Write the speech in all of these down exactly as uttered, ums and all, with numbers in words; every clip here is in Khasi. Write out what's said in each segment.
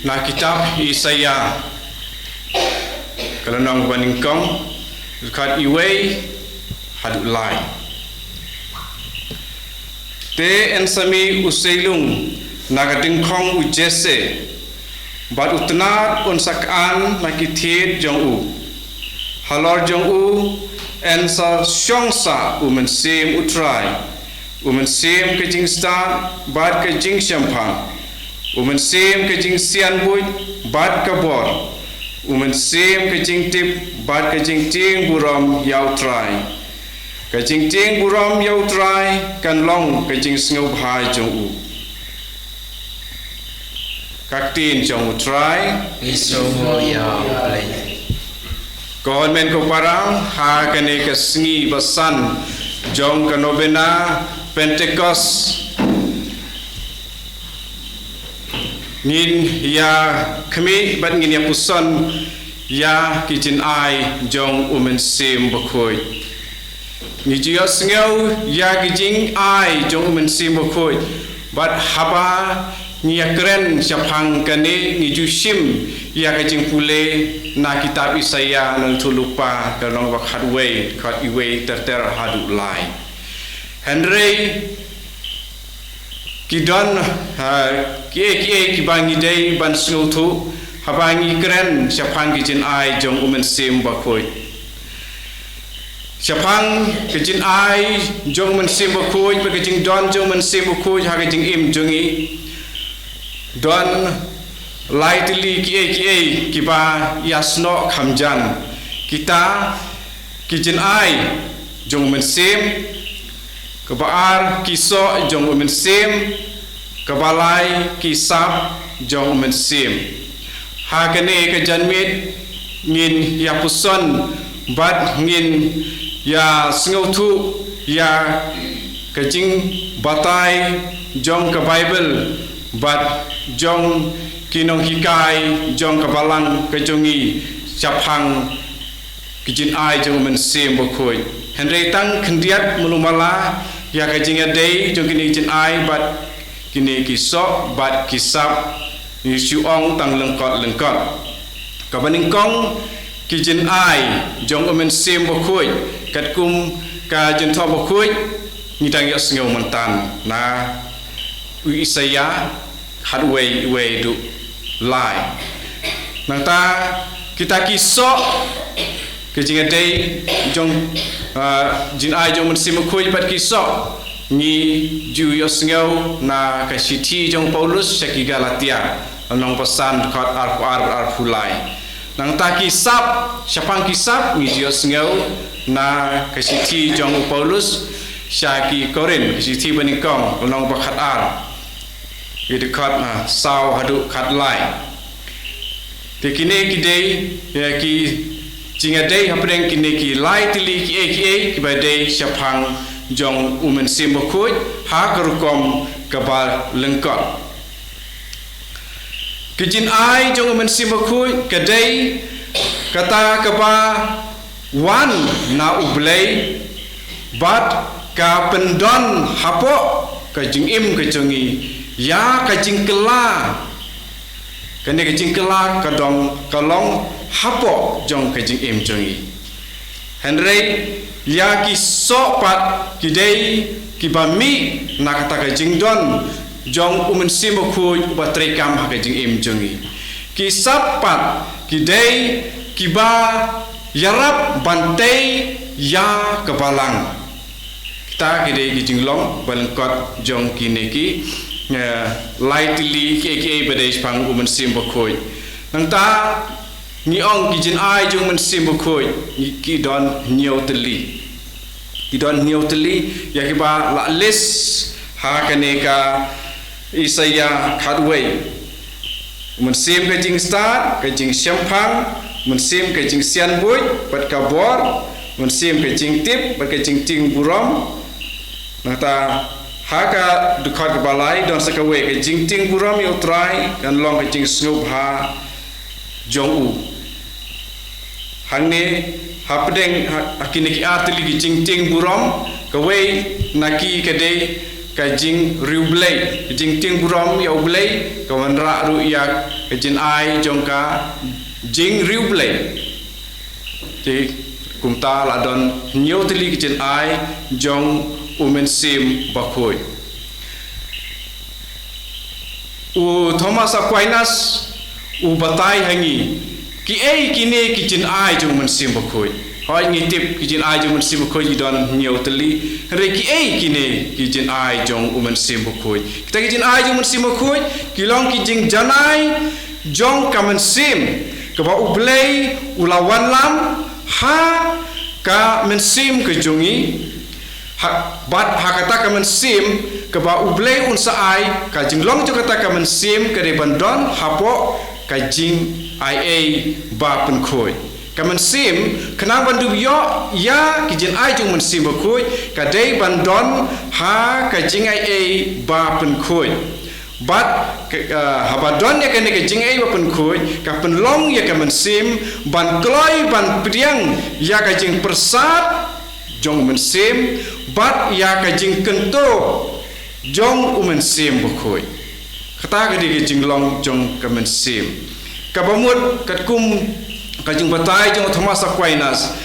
Na kitab Isaïah, ka lynnong ba nyngkong, dkhot iwei haduh lai. Te yn sa mih u seilung na ka dyngkhong u Jesse, bad u tnat un sa khan na ki thied jong u. Halor jong u yn sa shong sah u Mynsiem U Trai, u Mynsiem ka jingstad bad ka jingshemphang, u Mynsiem ka jingsianbuit bad ka bor, u Mynsiem ka jingtip bad ka jingtieng burom ïa U Trai. Ka jingtieng burom ïa U Trai kan long ka jingsngewbha jong u. Ka ktien jong U Trai. Ngi sngewnguh ïa U Blei. Ko hynmen ko para, ha kane ka sngi ba san jong ka nobena Pentekost, ngin ïa khmih bad ngin ïa puson ïa ki jingai jong U Mynsiem Bakhuid. Ngi ju ïohsngew ïa ki jingai jong U Mynsiem Bakhuid, bad haba ngi ïa kren shaphang kane, ngi ju shim ïa ka jingpule na kitab Isaïah, nongïathuhlypa, ka lynnong ba khatwei, dkhot iwei ter ter haduh lai. Hynrei ki don, ha, kiei kiei kiba ngi dei ban sngewthuh haba ngi kren shaphang ki jingai jong U Mynsiem Bakhuid. Shaphang ki jingai jong U Mynsiem Bakhuid, bad ki jingdon jong U Mynsiem Bakhuid ha ki jingim jong ngi, don lai tylli kiei kiei kiba ïasnoh kham jan. Kita ki jingai jong U Mynsiem, kaba ar ki soh jong U Mynsiem, kaba lai ki sap jong U Mynsiem. Ha kane ka janmiet ngin ïa puson bad ngin ïa sngewthuh ïa ka jingbatai jong ka Baibl bad jong ki nonghikai jong ka Balang ka jong ngi shaphang ki jingai jong U Mynsiem Bakhuid. Hynrei tang khyndiat malu mala ïa ka jingïadei jong kine ki jingai bad kine ki soh bad ki sap, ngi shu ong tang lyngkot lyngkot. Kaba nyngkong, ki jingai jong U Mynsiem Bakhuid, katkum ka Jingthoh Bakhuid ngi dang ïohsngew mynta na u Isaïah khatwei, wei haduh lai. Nangta kita ki soh, ki jingïadei jong, ah, jingai jong U Mynsiem Bakhuid bad ki soh, ngi ju ïohsngew na ka shithi jong u Paulus sha ki Galatia, lynnong ba san, dkhot arphew ar, arphew lai. Nangta ki sap, shaphang ki sap ngi ju ïohsngew na ka shithi jong u Paulus sha ki Korinth, ka shithi ba nyngkong, lynnong ba khatar, ki dkhot, ah, saw haduh khatlai. Te kine ki dei, eh, ki jingïadei hapdeng kine ki lai tylli kiei kiei kiba dei shaphang jong U Mynsiem Bakhuid ha ka rukom kaba lyngkot. Ki jingai jong U Mynsiem Bakhuid ka dei kata kaba wan na U Blei bad ka pyndon hapoh ka jingim ka jong ngi ïa ka jingkylla. Kane ka jingkylla ka dong, ka long hapoh jong ka jingim jong ngi. Hynrei ïa ki soh pat ki dei kiba mih na kata ka jingdon jong U Mynsiem Bakhuid uba treikam ha ka jingim jong ngi. Ki sap pat ki dei kiba ïarap ban tei ïa ka Balang. Kita ki dei ki jinglong ba lyngkot jong kine ki, eh, lai tylli kiei kiei ba dei shaphang U Mynsiem Bakhuid. Nangta ngi ong ki jingai jong U Mynsiem Bakhuid, ngi, ki don hynñiew tylli. Ki don hynñiew tylli ïa kiba la list ha kane ka Isaïah khatwei. U Mynsiem ka jingstad, ka jingshemphang, U Mynsiem ka jingsianbuit bad ka bor, U Mynsiem ka jingtip bad ka jingtieng burom. Nangta ha ka dkhot kaba lai don sa kawei, ka jingtieng burom ïa U Trai kan long ka jingsngewbha jong u. Hangne hapdeng ha, ha kine ki ar tylli ki jingtieng burom, kawei na ki ka dei ka jingriewblei, ka jingtieng burom ïa U Blei, ka wanrah ruh ïa ka jingai jong ka jingriewblei. Te kumta la don hynñiew tylli ki jingai jong U Mynsiem Bakhuid. U Thomas Aquinas u batai ha ngi kiei kine ki jingai jong U Mynsiem Bakhuid. Hooid, ngi tip ki jingai jong U Mynsiem Bakhuid ki don hynñiew tylli. Hynrei kiei kine ki jingai jong U Mynsiem Bakhuid? Kita ki jingai jong U Mynsiem Bakhuid ki long ki jingjanai jong ka mynsiem kaba U Blei u la wanlam ha ka mynsiem ka jong ngi. Ha, bad ha kata ka mynsiem kaba U Blei un sa ai, ka jinglong jong kata ka mynsiem ka dei ban don hapoh ka jingaiei ba pynkhuid. Ka mynsiem, khnang ban dup ïoh ïa ki jingai jong U Mynsiem Bakhuid, ka dei ban don ha ka jingaiei ba pynkhuid. Bad ka, ka, haba don ïa kane ka jingaiei ba pynkhuid, ka pynlong ïa ka mynsiem ban kloi ban pdiang ïa ka jingpyrsad jong U Mynsiem bad ïa ka jingkyntu jong U Mynsiem Bakhuid. Kata ka dei ka jinglong jong ka mynsiem. Kaba mut katkum ka jingbatai jong u Thomas Aquinas,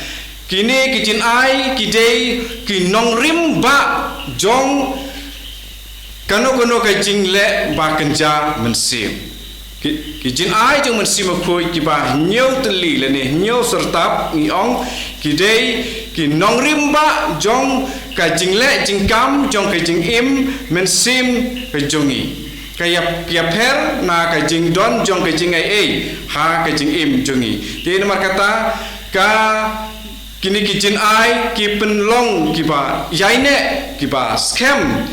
kine ki jingai ki dei ki nongrim ba jong kano kano ka jingleh ba kynja mynsiem. Ki, ki jingai jong U Mynsiem Bakhuid kiba hynñiew tylli lane hynñiew syrtap ngi ong ki dei ki nongrim ba jong ka jingleh jingkam jong ka jingim mynsiem ka jong ngi. Ka ïa, ka ïapher na ka jingdon jong ka jingaiei ha ka jingim jong ngi. Te namar kata ka kine ki jingai ki pynlong kiba ïaineh, kiba skhem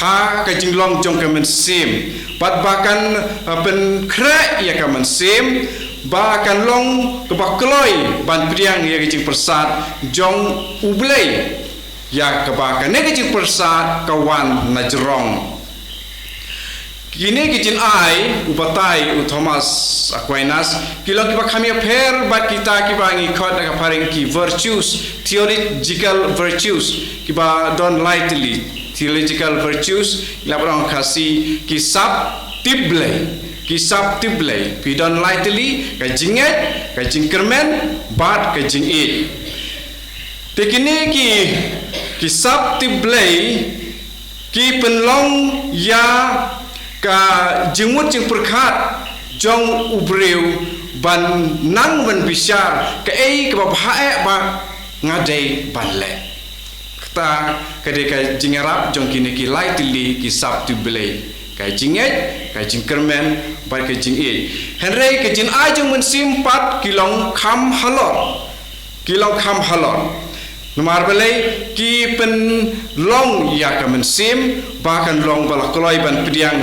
ha ka jinglong jong ka mynsiem. Bad ba kan, uh, pynkhreh ïa ka mynsiem, ba kan long kaba kloi ban pdiang ïa ka jingpyrsad jong U Blei. Ïa kaba kane ka jingpyrsad ka wan na jrong. Kine ki jingai u batai u Thomas Aquinas ki long kiba kham ïapher bad kita kiba ngi khot da ka phareng ki virtues, theological virtues, kiba don lai tylli. Theological virtues, ngi la ong Khasi, ki sap tip Blei, ki sap tip Blei. Ki don lai tylli, ka jingngeit, ka jingkyrmen bad ka jingïeit. Te kine ki, ki sap tip Blei ki pynlong ïa ka jingmut jingpyrkhat jong u briew ban nang ban bishar kaei kaba bha eh ba nga dei ban leh. Kata ka dei ka jingïarap jong kine ki lai tylli ki sap tip Blei, ka jingngeit, ka jingkyrmen bad ka jingïeit. Hynrei ka jingai jong u Mynsiem pat ki long kham halor. Ki long kham halor. Namar balei? Ki pynlong ïa ka mynsiem ba kan long ba la kloi ban pdiang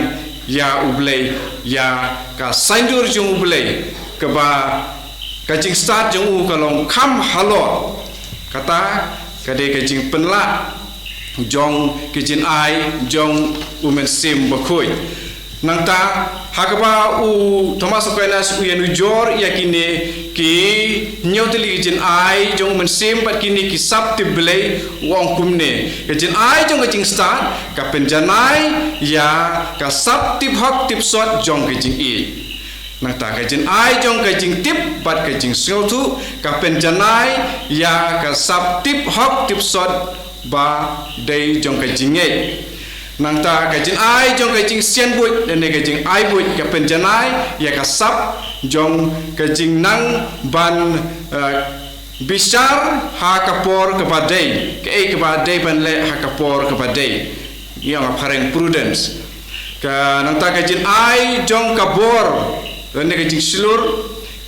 ïa U Blei, ïa ka saiñdur jong U Blei, kaba ka jingstad jong u ka long kham halor. Kata ka dei ka jingpynlah jong ki jingai jong U Mynsiem Bakhuid. Nangta, ha kaba u Thomas Aquinas u ïanujor ïa kine ki hynñiew tylli ki jingai jong U Mynsiem bad kine ki sap tip Blei, u ong kumne: ka jingai jong ka jingstad ka pynjanai ïa ka sap tip hok tip sot jong ka jingïeit. Nangta ka jingai jong ka jingtip bad ka jingsngewthuh ka pynjanai ïa ka sap tip hok tip sot ba dei jong ka jingngeit. Nangta ka jingai jong ka jingsianbuit lane ka jingai buit ka pynjanai ïa ka sap jong ka jingnang ban, eh, bishar ha ka por kaba dei, kaei kaba dei ban leh ha ka por kaba dei. Ïa nga phareng prudence. Ka nangta ka jingai jong ka bor lane ka jingshlur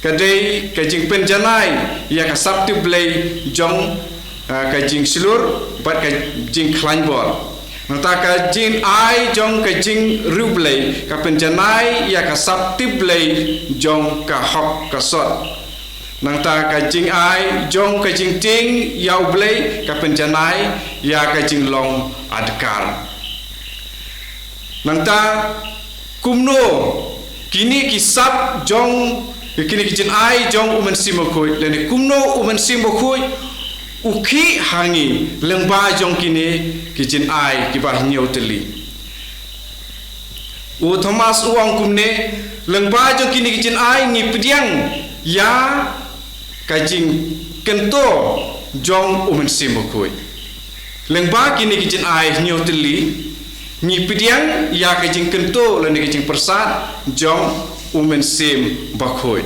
ka dei ka jingpynjanai ïa ka sap tip Blei jong, ah, ka jingshlur bad ka jingkhlaiñ bor. Nangta ka jingai jong ka jingriewblei ka pynjanai ïa ka sap tip Blei jong ka hok ka sot. Nangta ka jingai jong ka jingtieng ïa U Blei ka pynjanai ïa ka jinglong adkar. Nangta kumno kine ki sap jong, kine ki jingai jong U Mynsiem Bakhuid, lane kumno U Mynsiem Bakhuid u khih ha ngi lyngba jong kine ki jingai kiba hynñiew tylli. U Thomas u ong kumne, lyngba jong kine ki jingai ngi pdiang ïa ka jingkyntu jong U Mynsiem Bakhuid. Lyngba kine ki jingai hynñiew tylli ngi pdiang ïa ka jingkyntu lane ka jingpyrsad jong U Mynsiem Bakhuid.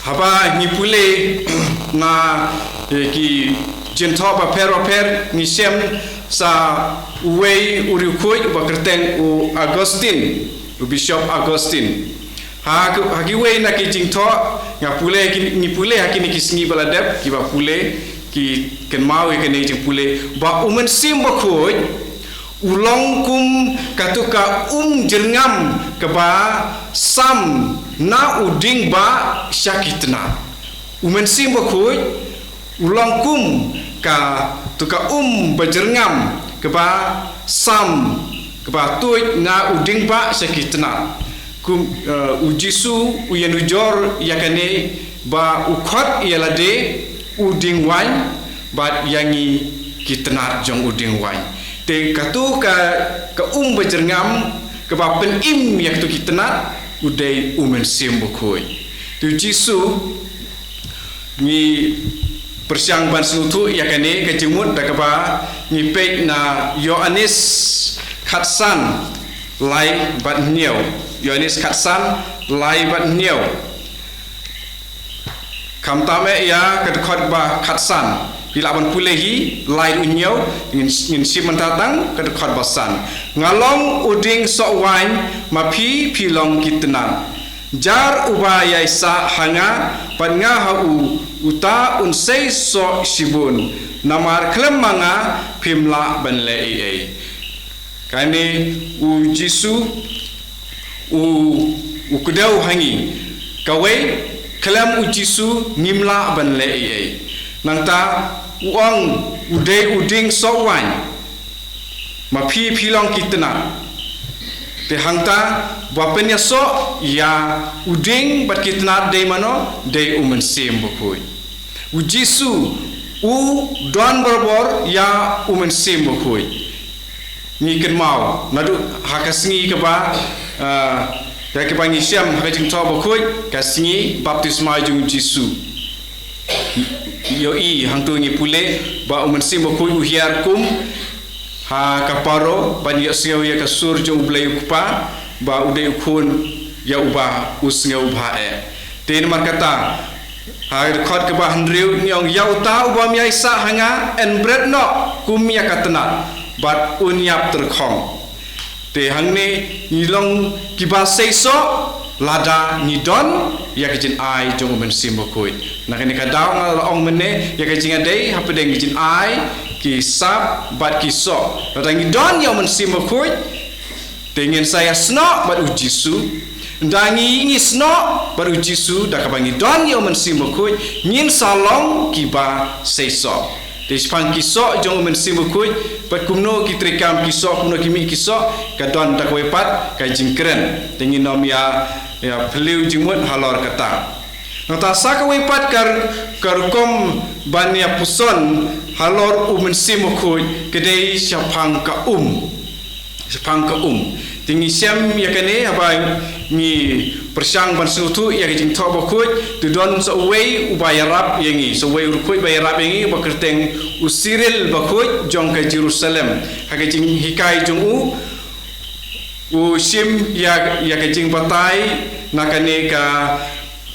Haba ngi pule na, eh, ki jingthoh bapher bapher, ngi shem sa uwei u riewkhuid uba kyrteng u Augustine, u Bishop Augustine. Ha ki, ha kiwei na ki jingthoh, nga pule ki, ngi pule ha kine ki sngi ba la dep, kiba pule ki kynmaw ïa kane ka jingpule ba U Mynsiem Bakhuid u long kum katu ka um jyrngam kaba sam na u dieng bah sha ki tnat. U Mynsiem Bakhuid u long kum katu ka um ba jyrngam kaba sam, kaba tuid na u dieng bah sha ki tnat. Kum, eh, U Jisu u ïanujor ïa kane ba u khot ïa lade u dieng waiñ bad ïa ngi ki tnat jong u dieng waiñ. Te katu ka, ka um ba jyrngam kaba pynim ïa katu ki tnat u dei U Mynsiem Bakhuid. Te U Jisu, ngi pyrshang ban sngewthuh ïa kane ka jingmut da kaba ngi peit na Ïoannis khatsan lai bad hynñiew. Ïoannis khatsan lai bad hynñiew. Khamtam eh ïa ka dkhot ba khatsan. Phi lah ban pule hi, lai ruh hynñiew, ngin, ngin shim mynta tang ka dkhot ba san. Nga long u dieng soh waiñ, ma phi phi long ki tnat. Jar uba ïaisah ha nga bad nga ha u, uta un sei soh shibun. Namar khlem ma nga phim lah ban leh ei ei. Kane U Jisu u, u kdew ha ngi. Kawei, khlem U Jisu ngim lah ban leh ei ei. Nangta u ong u dei u dieng soh waiñ, ma phi phi long ki tnat. Te hangta ba pynïasoh ïa u dieng bad ki tnat dei mano? Dei U Mynsiem Bakhuid. U Jisu u don barabor ïa U Mynsiem Bakhuid. Ngi kynmaw naduh ha ka sngi kaba, ah, ïa kaba ngi shem ha ka jingthoh bakhuid, ka sngi baptisma jong U Jisu. Ïohi hangto ngi pule ba U Mynsiem Bakhuid u hiar kum ha ka paro ban ïohsngew ïa ka sur jong U Blei U Kpa ba u dei u Khun ïa uba u sngewbha eh. Te namar kata, ha ka dkhot kaba hynriew ngi ong, ïa uta u bym ïaisah ha nga yn bret noh kum ïa ka tnat bad un ïap tyrkhong. Te hangne ngi long kiba sei soh lada ngi don ïa ka jingai jong U Mynsiem Bakhuid. Na kane ka daw nga la ong mynne ïa ka jingïadei hapdeng ki jingai, ki sap bad ki soh. Lada ngi don ïa U Mynsiem Bakhuid, te ngin sa ïasnoh bad U Jisu. Ynda ngi, ngi snoh bad U Jisu da kaba ngi don ïa U Mynsiem Bakhuid, ngin sa long kiba sei soh. Te shaphang ki soh jong U Mynsiem Bakhuid, bad kumno ki treikam ki soh, kumno ki mih ki soh, ka don da kawei pat ka jingkren. Te ngin ym ïa, ïa phylliew jingmut halor kata. Nangta sa kawei pat ka, ka rukom ban ïa puson halor U Mynsiem Bakhuid ka dei shaphang ka um. Shaphang ka um. Te ngi shem ïa kane haba ngi pyrshang ban sngewthuh ïa ka jingthoh bakhuid, te don sa uwei uba ïarap ïa ngi, sa uwei u riewkhuid ba ïarap ïa ngi, uba kyrteng u Cyril bakhuid jong ka Jerusalem. Ha ka jinghikai jong u, u shim ïa, ïa ka jingbatai na kane ka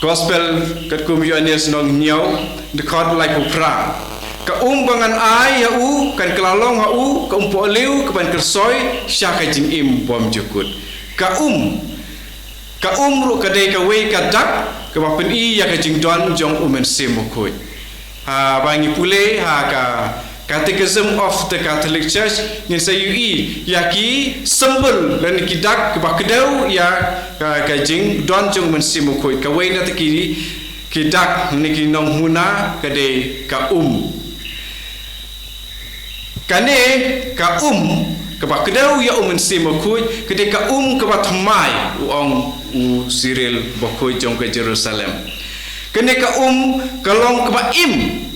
Gospel katkum u Ïoannis lynnong hynñiew, dkhot laiphew phra. Ka um ba ngan ai ïa u kan kylla long ha u ka umpohliew kaban kyrsoi sha ka jingim bymjukut. Ka um, ka um ruh ka dei kawei ka dak kaba pyni ïa ka jingdon jong U Mynsiem Bakhuid. Haba ngi pule ha ka Catechism of the Catholic Church, ngin sa ïohi ïa ki symbol lane ki dak kiba kdew ïa ka, ka jingdon jong U Mynsiem Bakhuid. Kawei na kita ki, ki dak lane ki nonghuna ka dei ka um. Kane ka um kaba kdew ïa U Mynsiem Bakhuid ka dei ka um kaba thymmai, u ong u Cyril bakhuid jong ka Jerusalem. Kane ka um ka long kaba im,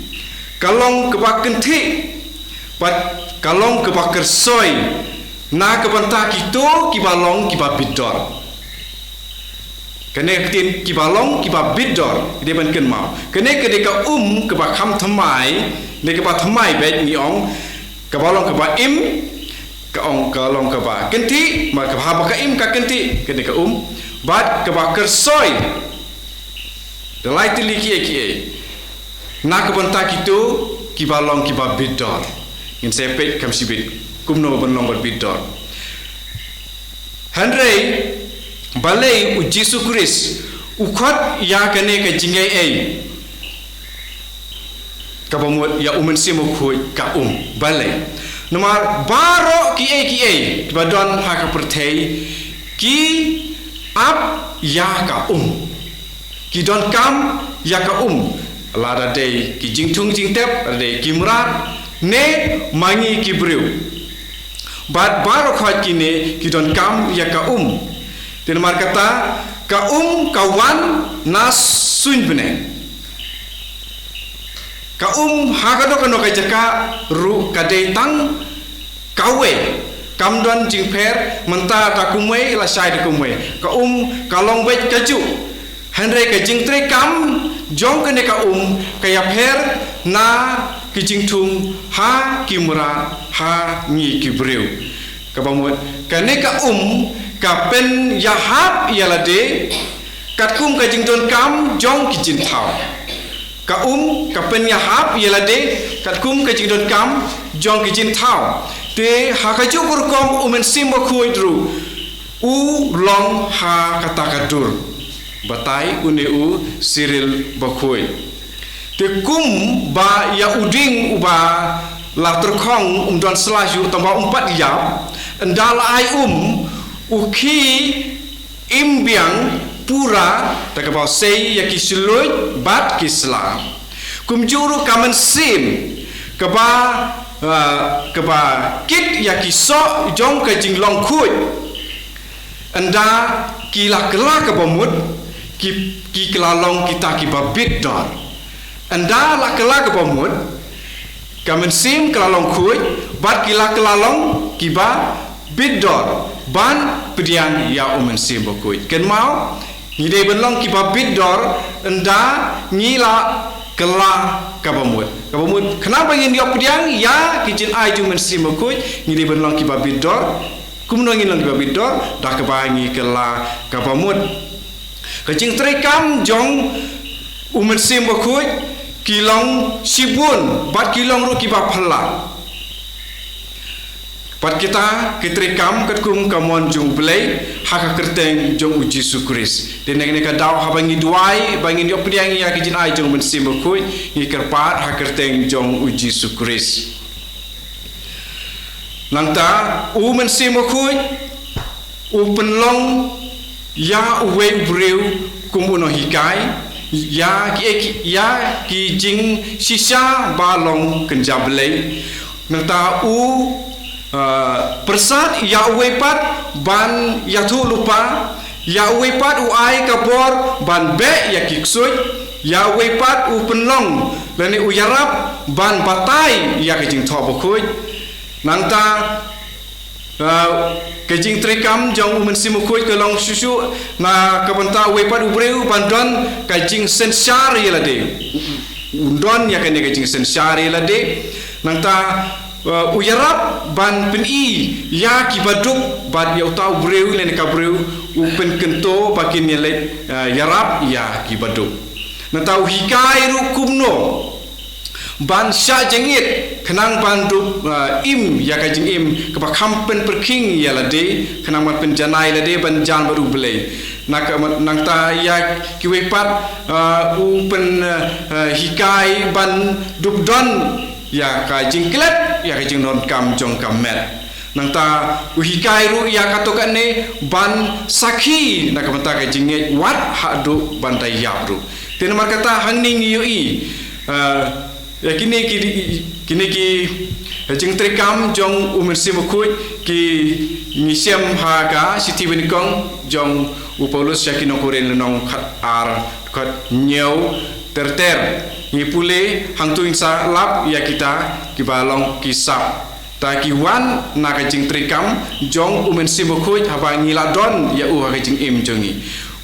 Ka long kaba kynthih, bad ka long kaba kyrsoi, na ka bynta kito kiba long kiba bit dor. Kane ka ktien kiba long kiba bit dor, dei ban kynmaw. Kane ka dei ka um kaba kham thymmai, ne kaba thymmai beit ngi ong, kaba long kaba im, ka ong ka long kaba kynthih, ma kaba haba ka im ka kynthih, kane ka um, bad kaba kyrsoi. Da lai tylli kiei kiei. Na ka bynta kito kiba long kiba bit dor. Ngin sa peit kham shibit kumno ban long bad bit dor. Hynrei balei u Jisu Khrist u khot ïa kane ka jingaiei kaba mut ïa u Mynsiem Bakhuid ka um? Balei? Namar baroh kiei kiei kiba don ha ka pyrthei ki ap ïa ka um. Ki donkam ïa ka um, lada dei ki jingthung jingtep, lada dei ki mrad, ne ma ngi ki briew. Bad baroh khoit kine ki donkam ïa ka um. Te namar kata, ka um ka wan na suiñ bneng. Ka um ha kano kano ka jaka ruh ka dei tang kawei. Kam don jingpher, mynta da kumwei, lashai da kumwei. Ka um ka long beit kajuh. Hynrei ka jingtreikam jong kane ka um ka ïapher na ki jingthung ha ki mrad, ha ngi ki briew. Kaba mut, kane ka um ka pynïahap ïa lade katkum ka jingdonkam jong ki jingthaw. Ka um ka pynïahap ïa lade katkum ka jingdonkam jong ki jingthaw. Te ha kajuh ka rukom u Mynsiem Bakhuid ruh u long ha kata ka dur. Batai une u Cyril Bakhuid. Te kumba ïa u dieng uba la tyrkhong um don sla shuh tangba um pat ïap, ynda la ai um, u khie im biang pura da kaba sei ïa ki shluid bad ki sla. Kumjuh ruh ka mynsiem kaba, ah, kaba kit ïa ki soh jong ka jinglong khuid. Ynda ki la kylla kaba mut, ki, ki kylla long kita kiba bit dor. Ynda la kylla kaba mut, ka mynsiem ka la long khuid, bad ki la kylla long kiba bit dor ban pdiang ïa u Mynsiem Bakhuid. Kynmaw, ngi dei ban long kiba bit dor ynda ngi la kylla kaba mut. Kaba mut, khnang ba ngin ïoh pdiang ïa ki jingai jong u Mynsiem Bakhuid, ngi dei ban long kiba bit dor. Kumno ngin long kiba bit dor? Da kaba ngi kylla kaba mut. Ka jingtreikam jong u Mynsiem Bakhuid ki long shibun bad ki long ruh kiba phylla. Bad kita ki treikam katkum ka mon jong u Blei ha ka kyrteng jong u Jisu Khrist. Te na kane ka daw haba ngi duwai ba ngin ïoh pdiang ïa ki jingai jong u Mynsiem Bakhuid, ngi kyrpad ha ka kyrteng jong u Jisu Khrist. Nangta u Mynsiem Bakhuid u pynlong ïa uwei u briew kum u nonghikai ïa ki, ïa ki jingshisha ba long kynja Blei. Nangta u, uh, pyrsad ïa uwei pat ban ïathuhlypa, ïa uwei pat u ai ka bor ban beh ïa ki ksuid, ïa uwei pat u pynlong lane u ïarap ban batai ïa ka jingthoh bakhuid. Nangta, uh, ka jingtreikam jong u Mynsiem Bakhuid ka long shuh shuh na ka bynta uwei pat u briew ban don ka jingsynshar ïa lade. U don ïa kane ka jingsynshar ïa lade. Nangta, uh, u ïarap ban pyni ïa ki baduk bad ïa uta u briew lane ka briew u pynkyntu ba kin ïaleit, uh, ïarap ïa ki baduk. Nangta u hikai ruh kumno ban shah jingit khnang ban dup, uh, im ïa ka jingim kaba kham pynpyrkhing ïa lade, khnang ban pynjanai lade ban jan bad u Blei. Na ka, nangta ïa kiwei pat, uh, u pyn, uh, uh, hikai ban dup don ïa ka jingklet ïa ka jingdonkam jong ka met. Nangta u hikai ruh ïa kato kane ban sakhi na ka bynta ka jingngeit wat haduh ban da ïap ruh. Te namar kata hangne ngi ïohi, uh, ïa kine ki, kine ki jingtreikam jong u Mynsiem Bakhuid ki ngi shem ha ka shithi banyngkong jong u Paulus sha ki nong Korinth lynnong khat ar, khat hynñiew ter ter. Ngi pule hangtu ngin sa lap ïa kita kiba long ki sap. Ta ki wan na ka jingtrei kam jong U Mynsiem Bakhuid haba ngi la don ïa u ha ka jingim jong ngi.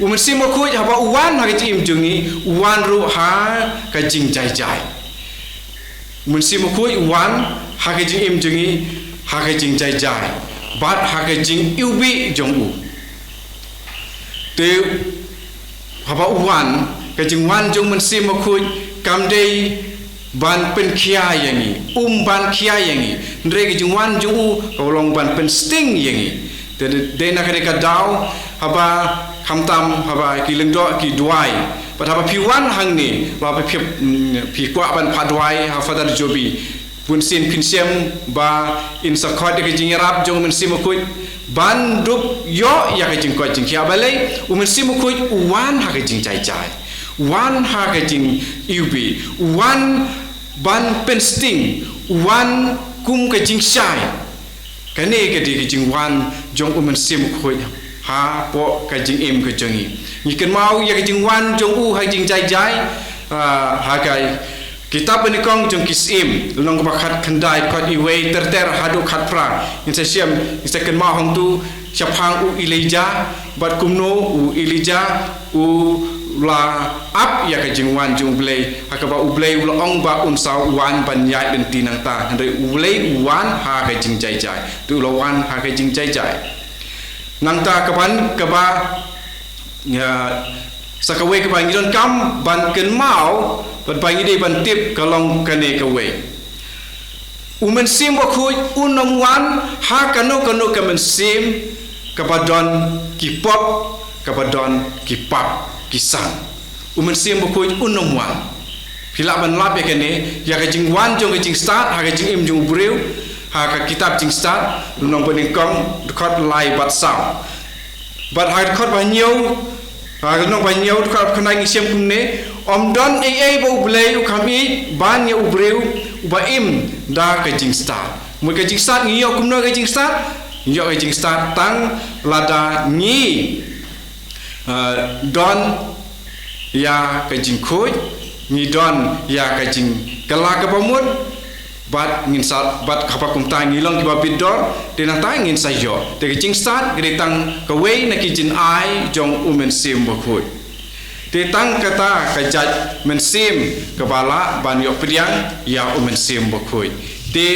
U Mynsiem Bakhuid haba u wan ha ka jingim jong ngi, u wan ruh ha ka jingjaijai. U Mynsiem Bakhuid u wan ha ka jingim jong ngi ha ka jingjaijai bad ha ka jingiwbih jong u. Te haba u wan, ka jingwan jong U Mynsiem Bakhuid kam dei ban pynkhia ïa ngi, um ban khia ïa ngi. Hynrei ka jingwan jong u ka long ban pynsting ïa ngi. Te dei na kane ka daw haba khamtam haba ki lyngdoh ki duwai. Bad haba phi wan hangne, la phi, mm, phi kwah ban phah duwai ha Father Jobi. Bunsien phin shem ba in sa khot ïa ka jingïarap jong U Mynsiem Bakhuid ban dup ïoh ïa ka jingkoit jingkhiah. Balei? U Mynsiem Bakhuid u wan ha ka jingjaijai, u wan ha ka jingiwbih, u wan ban pynsting, u wan kum ka jingshai. Kane ka dei ka jingwan jong U Mynsiem Bakhuid hapoh ka jingim ka jong ngi. Ngi kynmaw ïa ka jingwan jong u ha jingjaijai, ah, ha ka Kitab Banyngkong jong ki Syiem, lynnong kaba khatkhyndai, dkhot wei ter ter haduh khatphra. Ngin sa shem, ngin sa kynmaw hangtu shaphang u Elijah, bad kumno u Elijah u la ap ïa ka jingwan jong U Blei, ha kaba U Blei u la ong ba un sa wan ban ïaid lynti nangta. Hynrei U Blei u wan ha ka jingjaijai. Te u la wan ha ka jingjaijai. Nangta kaban, kaba, ïa, sa kawei kaba ngi donkam ban kynmaw bad ba ngi dei ban tip ka long kane kawei. U Mynsiem Bakhuid un ym wan ha kano kano ka mynsiem kaba don ki pop, kaba don ki pap ki sang. U Mynsiem Bakhuid un ym wan. Phi lah ban lap ïa kane, ïa ka jingwan jong ka jingstad ha ka jingim jong u briew, ha ka kitab Jingstad, lynnong banyngkong, dkhot lai bad saw. Bad ha dkhot ba hynñiew, ha lynnong ba hynñiew, dkhot khyndai ngi shem kumne, ym don ei ei ba U Blei u kham ïeit ban ïa u briew uba im da ka jingstad. Mut ka jingstad ngi ïoh kumno ka jingstad? Ngi ïoh ka jingstad tang lada ngi, eh, don ïa ka jingkhuid, ngi don ïa ka jingkylla kaba mut, bad ngin sa, bad haba kumta ngi long kiba bit dor, te nangta ngin sa ïoh. Te ka jingstad ka dei tang kawei na ki jingai jong U Mynsiem Bakhuid. Te tang kata ka jait mynsiem kaba lah ban ïoh pdiang ïa U Mynsiem Bakhuid. Te,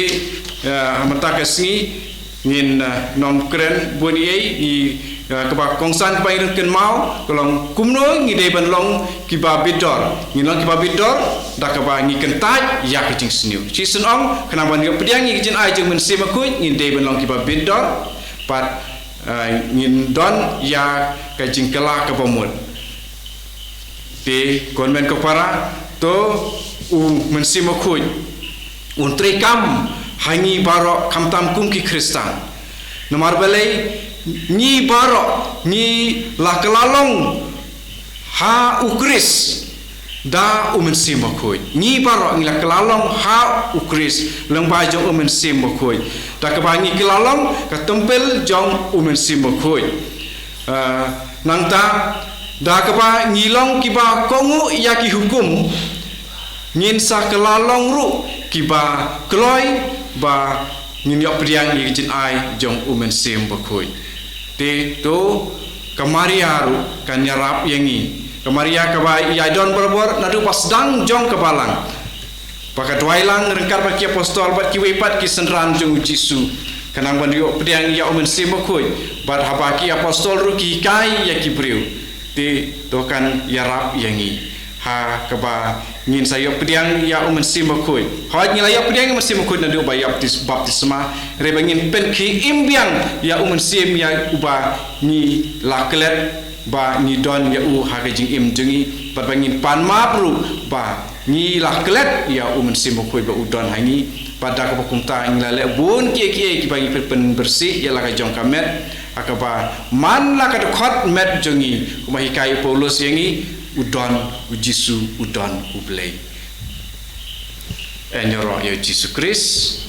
eh, ha mynta ka sngi ngin, eh, nym kren bun ei ei, eh, kaba kongsan kaba ngi donkam kynmaw ka long kumno ngi dei ban long kiba bit dor. Ngin long kiba bit dor da kaba ngi kyntait ïa ka jingsniew. Shisien ong, khnang ban ïoh pdiang ïa ka jingai jong U Mynsiem Bakhuid, ngin dei ban long kiba bit dor bad, eh, ngin don ïa ka jingkylla kaba mut. Te ko hynmen ko para, to U Mynsiem Bakhuid un trei kam ha ngi baroh khamtam kum ki Khristan. Namar balei? Ngi baroh ngi la kylla long ha U Khrist da U Mynsiem Bakhuid. Ngi baroh ngi la kylla long ha U Khrist, lyngba jong U Mynsiem Bakhuid. Da kaba ngi kylla long ka templ jong U Mynsiem Bakhuid. Ah, nangta, da kaba ngi long kiba kohnguh ïa ki hukum, ngin sa kylla long ruh kiba kloi ba ngin ïoh pdiang ïa ka jingai jong U Mynsiem Bakhuid. Te to ka Maria ruh kan ïarap ïa ngi. Ka Maria kaba ïa don barabor naduh ba sdang jong ka balang. Ba ka duwai lang ryngkat bad ki apostol bad kiwei pat ki synran jong U Jisu, khnang ban ïoh pdiang ïa U Mynsiem Bakhuid, bad haba ki apostol ruh ki hikai ïa ki briew. Te to kan ïarap ïa ngi ha kaba ngin sa ïoh pdiang ïa U Mynsiem Bakhuid. Hooid ngi la ïoh pdiang ïa U Mynsiem Bakhuid naduh ba ïoh baptis-, baptisma, hynrei ba ngin pynkhie im biang ïa U Mynsiem ïa uba ngi la klet, ba ngi don ïa u ha ka jingim jong ngi, bad ba ngin pan map ruh ba ngi la klet ïa U Mynsiem Bakhuid ba u don ha ngi, bad da kaba kumta ngi la leh bun kiei kiei kiba ngi pyn-, pynbieit ïa la ka jong ka met, ha kaba man la ka dkhot met jong ngi, kumba hikai u Paulus ïa ngi, u don U Jisu, u don U Blei. Ïaroh ïa U Jisu Khrist.